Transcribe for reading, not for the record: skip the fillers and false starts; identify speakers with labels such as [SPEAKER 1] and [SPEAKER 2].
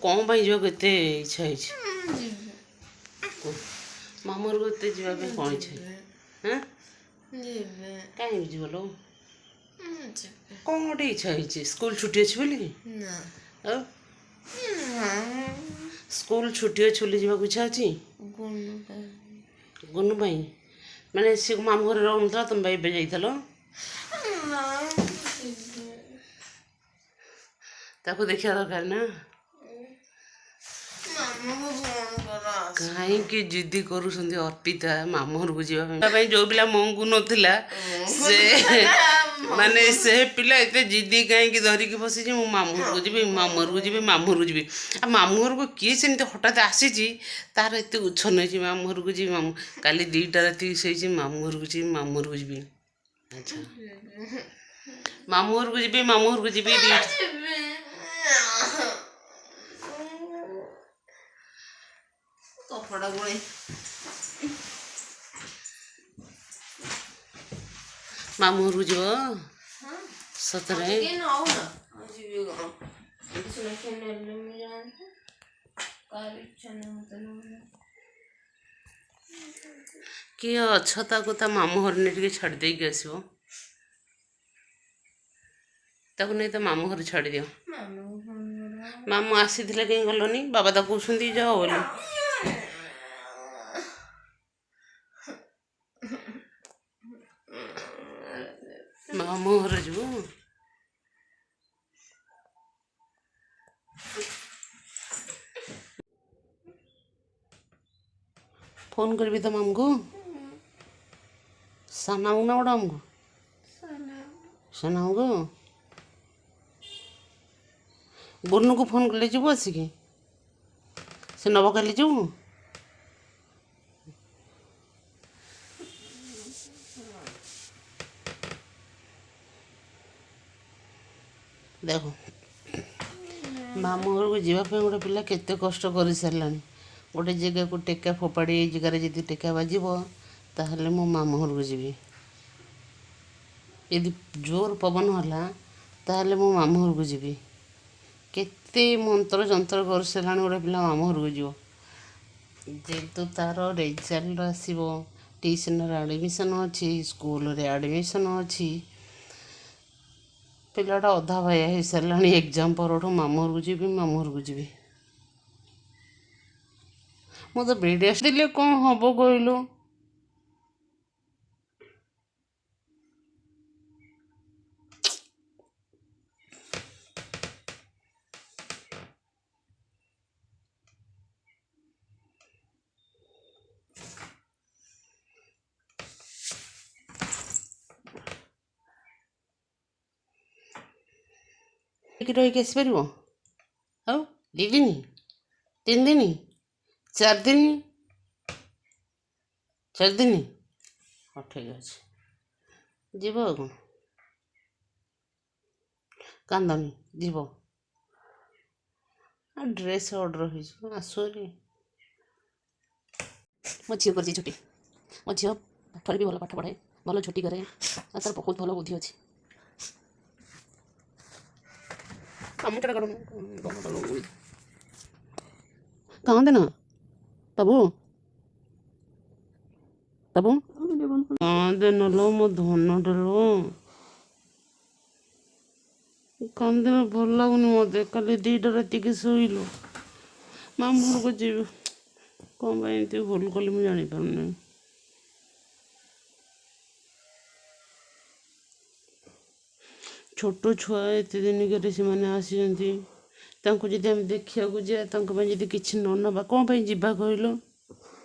[SPEAKER 1] କ'ଣ ପାଇଁ ଯିବାକୁ ଏତେ ଇଚ୍ଛା ହେଇଛି? ମାମୁଁ ଘରକୁ ଏତେ ଯିବା ପାଇଁ କ'ଣ ଇଚ୍ଛା? ହଁ, କାହିଁକି ଯିବ ଲୋ? କ'ଣ ଗୋଟେ ଇଚ୍ଛା ହେଇଛି? ସ୍କୁଲ ଛୁଟି ଅଛି ବୋଲି? ଆଉ ସ୍କୁଲ ଛୁଟି ଅଛି ବୋଲି ଯିବାକୁ ଇଚ୍ଛା ଅଛି? ଗୁନୁ ପାଇଁ ମାନେ ସେ ମାମୁଁ ଘରେ ରହୁନଥିଲା, ତମେ ଏବେ ଯାଇଥିଲ ତାକୁ ଦେଖିବା ଦରକାର ନା? କାହିଁକି ଜିଦି କରୁଛନ୍ତି ଅର୍ପିତା ମାମୁଁ ଘରକୁ ଯିବା ପାଇଁ? ଯେଉଁ ପିଲା ମଙ୍ଗୁ ନଥିଲା, ସେ ମାନେ ସେ ପିଲା ଏତେ ଜିଦି କାହିଁକି ଧରିକି ବସିଛି, ମୁଁ ମାମୁଁ ଘରକୁ ଯିବି, ମାମୁଁ ଘରକୁ ଯିବି, ମାମୁଁ ଘରକୁ ଯିବି? ଆଉ ମାମୁଁ ଘରକୁ କିଏ ସେମିତି ହଠାତ୍ ଆସିଛି, ତାର ଏତେ ଉଚ୍ଛନ୍ନ ହେଇଛି, ମାମୁଁ ଘରକୁ ଯିବି ମାମୁଁ। କାଲି 2ଟା ରାତି ଶୋଇଛି, ମାମୁଁ ଘରକୁ ଯିବି, ମାମୁଁ ଘରକୁ ଯିବି। ଆଚ୍ଛା, ମାମୁଁ ଘରକୁ ଯିବି, ମାମୁଁ ଘରକୁ ଯିବି। ମାମୁଁ ଘରକୁ ଯିବ ସତରେ? କିଏ ଅଛ ତାକୁ ତା ମାମୁଁ ଘରେ ନେଇ ଟିକେ ଛାଡ଼ି ଦେଇକି ଆସିବ। ତାକୁ ନେଇ ତା ମାମୁଁ ଘରେ ଛାଡ଼ିଦିଅ। ମାମୁଁ ଆସିଥିଲେ, କାହିଁ ଗଲନି? ବାବା ତାକୁ କହୁଛନ୍ତି ଯାଅ ବୋଲି। ମାମୁଁ ଘରେ ଯିବୁ? ଫୋନ୍ କରିବି ତ ମାମୁଁକୁ? ସାନ ମାମୁଁ ନା ବଡ଼ ମାମୁଁକୁ? ସାନ ମାମୁଁକୁ। ଗୁନୁକୁ ଫୋନ୍ କଲେ ଯିବୁ ଆସିକି? ସେ ନବ କାଲି ଯିବୁ? ଦେଖ, ମାମୁଁ ଘରକୁ ଯିବା ପାଇଁ ଗୋଟେ ପିଲା କେତେ କଷ୍ଟ କରିସାରିଲାଣି। ଗୋଟେ ଜାଗାକୁ ଟେକା ଫୋପାଡ଼ି, ଏଇ ଜାଗାରେ ଯଦି ଟେକା ବାଜିବ ତାହେଲେ ମୁଁ ମାମୁଁ ଘରକୁ ଯିବି। ଯଦି ଜୋର ପବନ ହେଲା ତାହେଲେ ମୁଁ ମାମୁଁ ଘରକୁ ଯିବି। କେତେ ମନ୍ତ୍ର ଯନ୍ତ୍ର କରିସାରିଲାଣି ଗୋଟେ ପିଲା ମାମୁଁ ଘରକୁ ଯିବ। ଯେହେତୁ ତାର ରେଜଲ୍ଟ ଆସିବ, ଟିଉସନ୍ରେ ଆଡ଼ମିସନ୍ ଅଛି, ସ୍କୁଲରେ ଆଡ଼ମିସନ୍ ଅଛି, ପିଲାଟା ଅଧା ବାୟା ହେଇସାରିଲାଣି ଏକ୍ଜାମ୍ ପରଠୁ, ମାମୁଁ ଘରକୁ ଯିବି, ମାମୁଁ ଘରକୁ ଯିବି। ମୁଁ ତ ଭିଡ଼ିଓ ଦେଲେ କ'ଣ ହବ କହିଲୁ? ରହିକି ଆସିପାରିବ? ଆଉ 2 ଦିନ, 3 ଦିନ, 4 ଦିନ, 4 ଦିନ? ହଉ, ଠିକ୍ ଅଛି, ଯିବ। ଆଉ କ'ଣ, କାନ୍ଦନି, ଯିବ। ଆଉ ଡ୍ରେସ୍ ଅର୍ଡ଼ର ହେଇଛି, ଆସୁନି। ମୋ ଝିଅ କରିଛି ଛୁଟି। ମୋ ଝିଅ ପାଠରେ ବି ଭଲ ପାଠ ପଢ଼େ, ଭଲ ଝୋଟି କରେ, ଆଉ ତାର ବହୁତ ଭଲ ବୁଦ୍ଧି ଅଛି। କାନ୍ଦେ ନା ବାବୁ, ବାବୁ କାନ୍ଦେ ନା ଲୋ, ମୋ ଧନଟା ଲୋ, କାନ୍ଦିଲେ ଭଲ ଲାଗୁନି ମୋତେ। କାଲି 2ଟା ରାତିକି ଶୋଇଲୁ। ମାମୁଁ ଘରକୁ ଯିବି। କ'ଣ ପାଇଁ ଏମିତି ଭୁଲ କଲି ମୁଁ ଜାଣିପାରୁନି। ଛୋଟ ଛୁଆ, ଏତେ ଦିନକରେ ସେମାନେ ଆସିଛନ୍ତି, ତାଙ୍କୁ ଯଦି ଆମେ ଦେଖିବାକୁ ଯିବା, ତାଙ୍କ ପାଇଁ ଯଦି କିଛି ନ ନେବା, କ'ଣ ପାଇଁ ଯିବା କହିଲ?